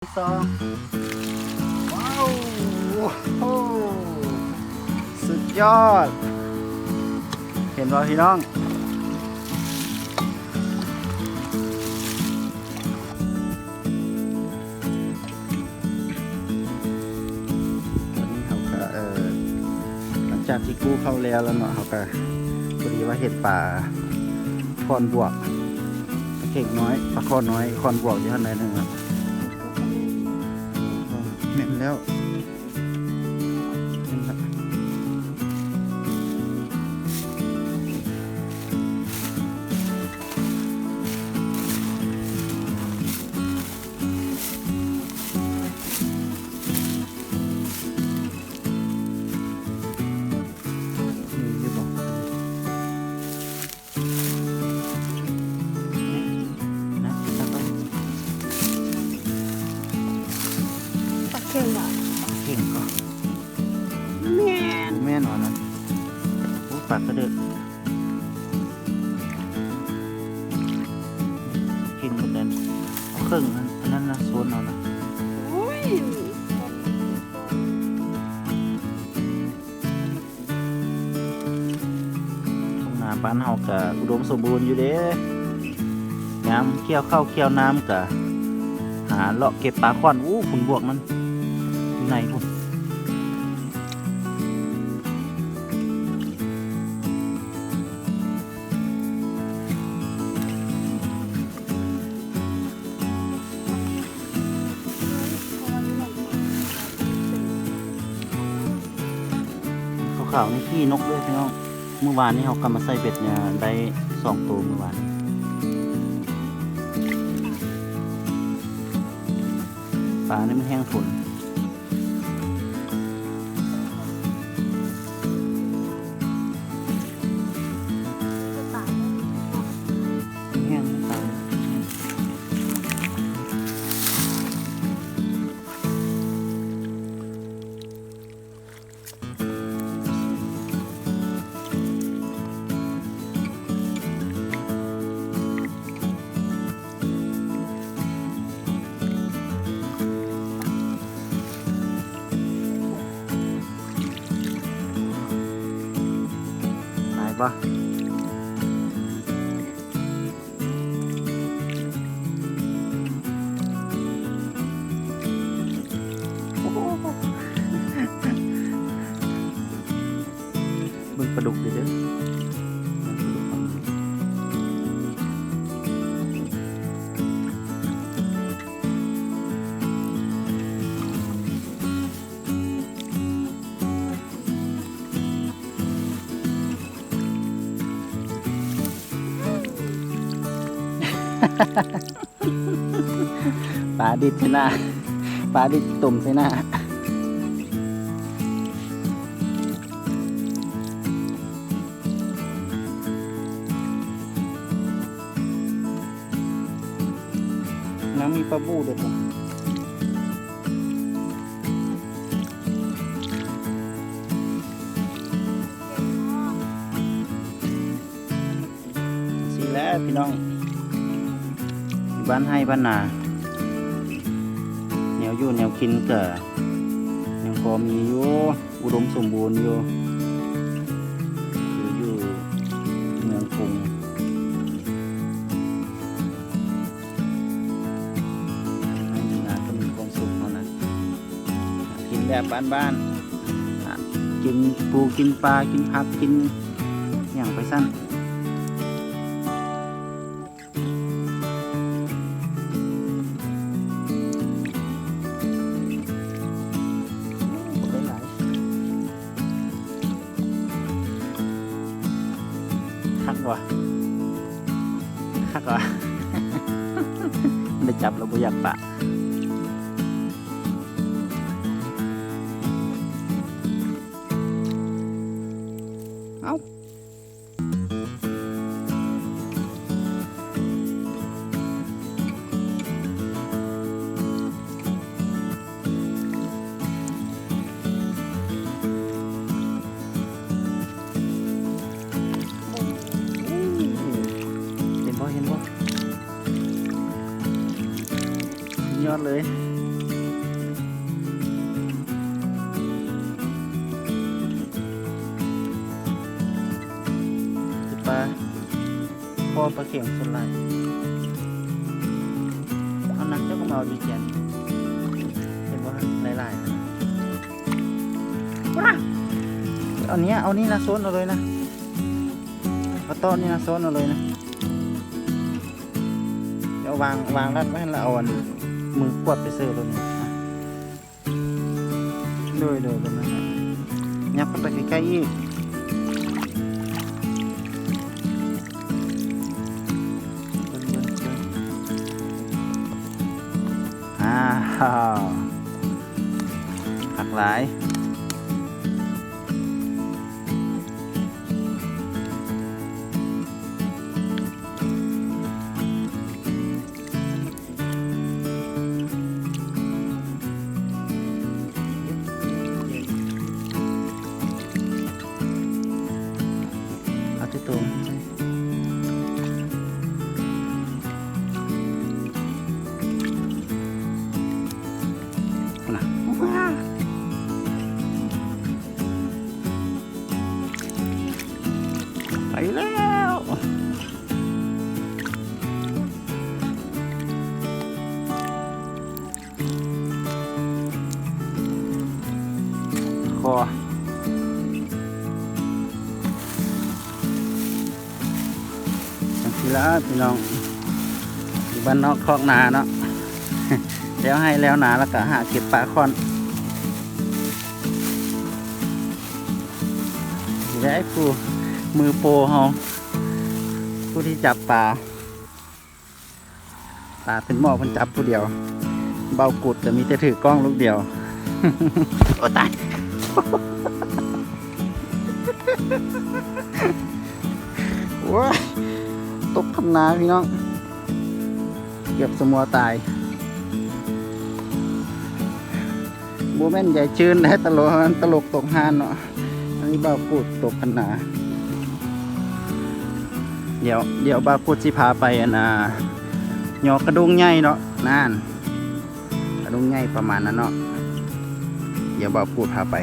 ສອງ ວ້າວ ໂອ້ໂຫ ສຸດຍອດ ເຫັນບໍ່ພີ່ນ້ອງ? ຕອນນີ້ເຮົາກະ ເອີ ຫຼັງຈາກທີ່ກູ້ເຂົ້າແລ້ວແລ້ວເນາະ ເຮົາກະ ພໍດີວ່າເຫັນປາຂອນບວກ ປາເຂັງນ້ອຍ ປາຂອນນ້ອຍ ຂອນບວກຢູ່ຫັ້ນໜ້ອຍໜຶ່ງເນາະ. ແມ່ນແລ້ວ ແມ່ນລະ. ມີຢູ່ບໍ່? ປາເຂັງບໍ່? ປາເຂັງກໍ ແມ່ນ ແມ່ນຫວານະ. ໂອ້ ປາກະເດີກ ເກັ່ງໝົດແລ້ວ. ເອົາເຄິ່ງອັນ ອັນນັ້ນນະ ໂຊນເອົານະ. ໂອ້ຍ ທົ່ງນາບ້ານເຮົາກະອຸດົມສົມບູນຢູ່ເດ້. ຍາມກ່ຽວເຂົ້າກ່ຽວນ້ຳກະຫາເລາະເກັບປາຂອນ. ໂອ້ ພຸ້ນບວກມັນຢູ່ໃນພຸ້ນ. ຂາວໆ ນີ້ຂີ້ນົກເດີພີ່ນ້ອງ. ມື້ວານນີ້ເຮົາກະມາໃສ່ເບັດ ໄດ້ສອງໂຕມື້ວານ. ປານີ້ມັນແຫ້ງຝົນ. ແຫ້ງຕາຍ. ຕາຍບໍ່? ໂອ້ໂຫ ເບິ່ງປາດຸກເດີ ເດີ ເບິ່ງປາດຸກ. ປາດິດໃສ່ໜ້າ ປາດິດຕົມໃສ່ໜ້າ. ນາງມີປາບູ້ເດີ. ຊີ້ແຫຼະພີ່ນ້ອງ ຢູ່ບ້ານໄຮ່ບ້ານນາ ແນວຢູ່ແນວກິນກະຍັງພໍມີຢູ່ ອຸດົມສົມບູນຢູ່ ຄືຢູ່ເມືອງກຸງ ໃຫ້ມີນາກະມີຄວາມສຸກເທົ່ານັ້ນ. ກິນແບບບ້ານໆ ກິນປູກິນປາ ກິນຜັກ ກິນຫຍັງໄປຊັ້ນ. ຄັກວ່າ ຄັກວ່າ ໄດ້ຈັບແລ້ວບໍ່ຢາກປະ. ເອົ້າ ເຫັນບໍ່ ເຫັນບໍ່? ຍອດເລີຍ. ພໍປາເຂັງສ່ວນຫຼາຍ. ເອົາໜັກເຈົ້າກໍມາເອົາຢູ່ແຈນ ເຫັນບໍ່? ຫຼາຍໆ ເອົານີ້ ເອົານີ້ນະ ໂຊນເອົາເລີຍນະ ເອົາຕອນນີ້ນະ ໂຊນເອົາເລີຍນະ. ດຽວວາງ ວາງລັດໄວ້ຫັ້ນລະ ເອົາອັນມືກວດໄປເສີໂລດນີ້. ໂດຍ ໂດຍ ໂດຍ ຍັບເຂົ້າໄປໃກ້ໆອີກ. ອ້າວ ຄັກຫຼາຍ. ເອົາແຕ່ໂຕມັນໃສ່ ພຸ້ນນະ ໄປແລ້ວ. ຂໍ ຈັ່ງຊີ້ລະພີ່ນ້ອງ ຢູ່ບ້ານນອກຄອກນາເນາະ ແລ້ວໄຮ່ແລ້ວນາ ແລ້ວກະຫາເກັບປາຂ້ອນ. ນີ້ແຫຼະຜູ້ມືໂປເຮົາ ຜູ້ທີ່ຈັບປາ. ປາເປັນໝໍ້ເພິ່ນຈັບຜູ້ດຽວ ເບົາກຸດກໍມີແຕ່ຖືກ້ອງລູກດຽວ. ໂອ້ຕາຍ ໂອ້ຍ ຕົກຄັນນາພີ່ນ້ອງ ເກືອບສະມົວຕາຍ. ບໍ່ແມ່ນຍາຍຈື່ນໄດ໋ ຕະຫຼົກ ຕະຫຼົກຕົກຮ່ານເນາະ ອັນນີ້ບ່າວກູດຕົກຄັນນາ. ດຽວ ດຽວບ່າວກູດຊິພາໄປ ອັນນ່າ ຍໍກະດຸ້ງໃຫຍ່ເນາະ ນັ້ນ ກະດຸ້ງໃຫຍ່ປະມານນັ້ນເນາະ ດຽວບ່າວກູດພາໄປ.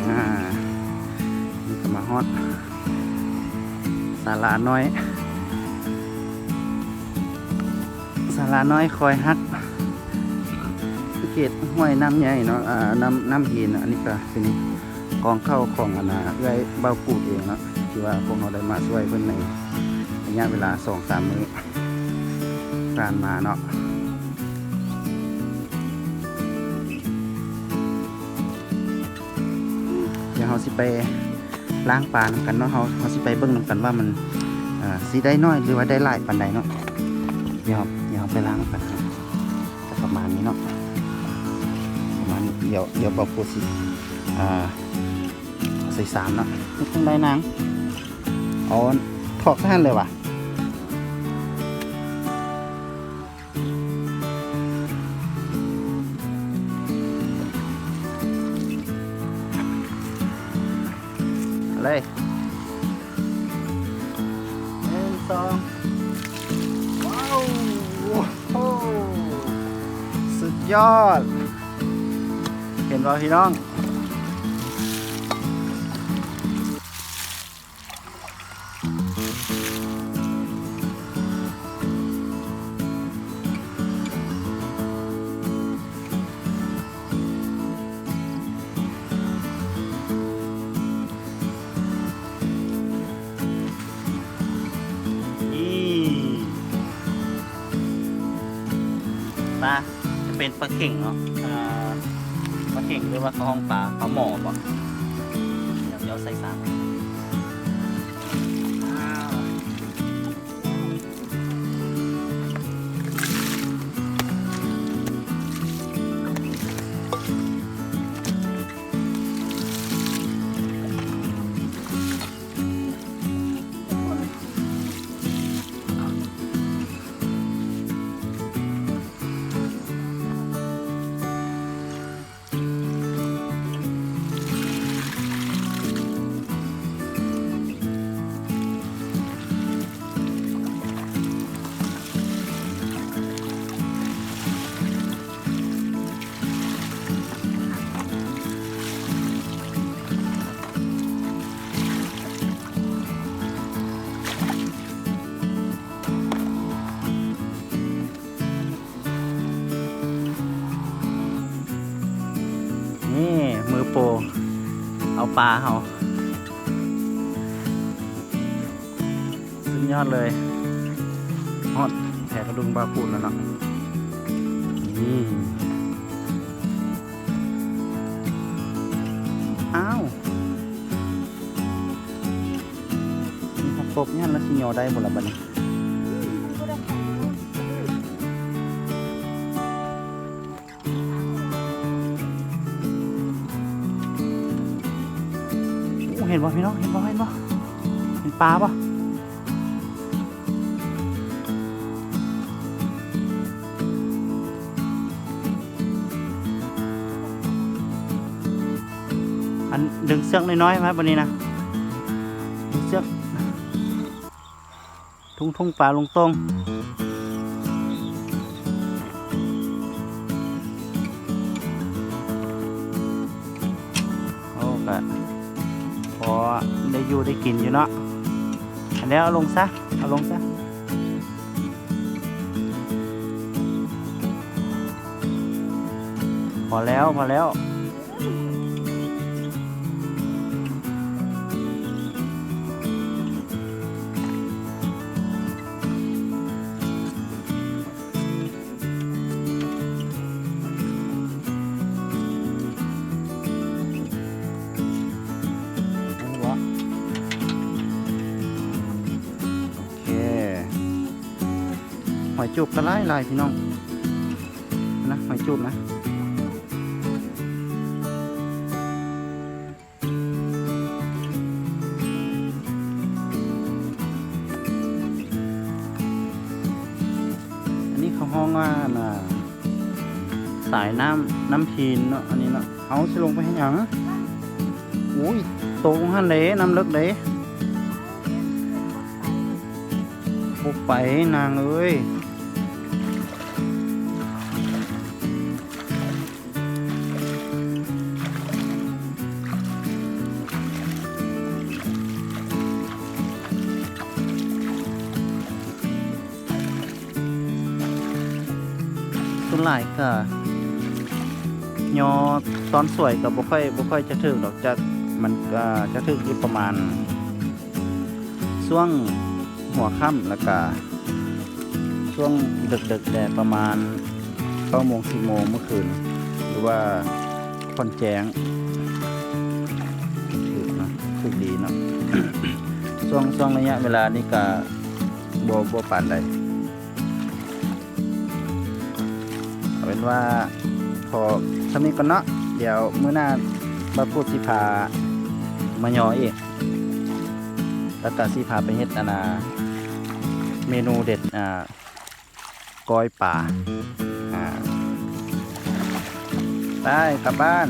ອ່າ ນີ້ກໍມາຮອດສາລານ້ອຍ ສາລານ້ອຍຄອຍຮັກ ເຂດຫ້ວຍນ້ຳໃຫຍ່ເນາະ ອ່າ ນ້ຳ ນ້ຳຫີນ. ອັນນີ້ກໍເປັນກອງເຂົ້າຂອງ ອັນນ່າ ເອື້ອຍບ່າວກູດເອງເນາະ ທີ່ວ່າພວກເຮົາໄດ້ມາຊ່ວຍເພິ່ນໃນໄລຍະເວລາສອງສາມມື້ຜ່ານມາເນາະ. ດຽວເຮົາຊິໄປລ້າງປານຳກັນເນາະ ເຮົາ ເຮົາຊິໄປເບິ່ງນຳກັນວ່າມັນ ເອີ ຊິໄດ້ໜ້ອຍ ຫຼືວ່າໄດ້ຫຼາຍປານໃດເນາະ. ດຽວ ດຽວເຮົາໄປລ້າງນຳກັນ ປະມານນີ້ເນາະ ປະມານນີ້. ດຽວ ດຽວບ່າວກູດຊິ ອ່າ ໃສ່ຊາມເນາະ. ເຮັດຈັ່ງໃດນາງ? ເອົາຖອກໃສ່ຫັ້ນເລີຍຫວາ? ເອົາເລີຍ ໜຶ່ງ ສອງ ວ້າວ ໂອ້ໂຫ ສຸດຍອດ ເຫັນບໍ່ພີ່ນ້ອງ? ນີ້ ປາ ຈະເປັນປາເຂັງເນາະ ອ່າ ປາເຂັງ ຫຼືວ່າເຂົາຮ້ອງປາ ປາໝໍ້ບໍ? ດຽວ ດຽວໃສ່ສາມ ອ້າວ. ເອົາປາເຮົາ ສຸດຍອດເລີຍ ຮອດແພກະດຸງບ່າວກູດແລ້ວເນາະ ນີ້ ອ້າວ ມີຜັກຕົບຢູ່ຫັ້ນ ລະຊິຍໍໄດ້ບໍ່ລະບັດນີ້? ໂອ້ ເຫັນບໍ່ພີ່ນ້ອງ ເຫັນບໍ່ ເຫັນບໍ່ ເຫັນປາບໍ່? ອັນ ດຶງເຊືອກນ້ອຍໆ ມາບັດນີ້ນະ ດຶງເຊືອກ ທຸງໆ ປາລົງຕົງ ໂອ້ ກະພໍໄດ້ຢູ່ໄດ້ກິນຢູ່ເນາະ ອັນນີ້ເອົາລົງຊະ ເອົາລົງຊະ ພໍແລ້ວ ພໍແລ້ວ. ໂອເຄ ຫອຍຈູບກະຫຼາຍໆ ພີ່ນ້ອງ ນະ ຫອຍຈູບນະ. ອັນນີ້ເຂົາຮ້ອງວ່າ ອັນນ່າ ສາຍນ້ຳ ນ້ຳພີນເນາະ ອັນນີ້ເນາະ. ເອົາ ຊິລົງໄປເຮັດຫຍັງ? ອຸ້ຍ ຕົກຫັ້ນເດ້ ນ້ຳເລິກເດ້. ບໍ່ໄປນາງເອີຍ. ສ່ວນຫຼາຍກະຍໍຕອນສວຍກະບໍ່ຄ່ອຍ ບໍ່ຄ່ອຍຈະຖືກດອກ ຈັກ ມັນກະຈະຖືກຢູ່ປະມານ ຊ່ວງຫົວຄ່ຳ ແລ້ວກະຊ່ວງເດິກໆ ແດ່ ປະມານເກົ້າໂມງ ສິບໂມງມື້ຄືນ ຫຼືວ່າຄ່ອນແຈ້ງ ຖືກເນາະ ຖືກດີເນາະ. ຊ່ວງ ຊ່ວງໄລຍະເວລານີ້ກະບໍ່ ບໍ່ປານໃດ. ເອົາເປັນວ່າພໍສ່ຳນີ້ກ່ອນເນາະ ດຽວມື້ໜ້າບ່າວກູດຊິພາມາຍໍອີກ ແລ້ວກະຊິພາໄປເຮັດ ອັນນ່າ ເມນູເດັດ ອ່າ ກ້ອຍປາ ອ່າ ໄປ ກັບບ້ານ.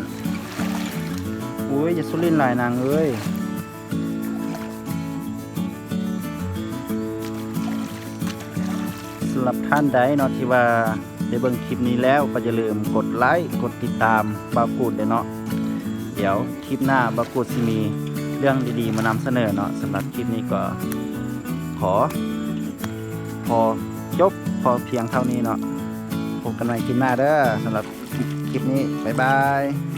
ໂອ້ຍ ຢ່າສຸລິນຫຼາຍນາງເອີຍ. ສຳລັບທ່ານໃດເນາະ ທີ່ວ່າໄດ້ເບິ່ງຄລິບນີ້ແລ້ວ ກໍຢ່າລືມກົດໄລ ກົດຕິດຕາມບ່າວກູດເດີເນາະ. ດຽວຄລິບໜ້າບ່າວກູດຊິມີເລື່ອງດີໆມານຳສະເໜີເນາະ. ສຳລັບຄລິບນີ້ກໍຂໍ ຂໍຈົບພໍພຽງເທົ່ານີ້ເນາະ. ພົບກັນໃໝ່ຄລິບໜ້າເດີ. ສຳລັບຄລິບນີ້ ບາຍບາຍ.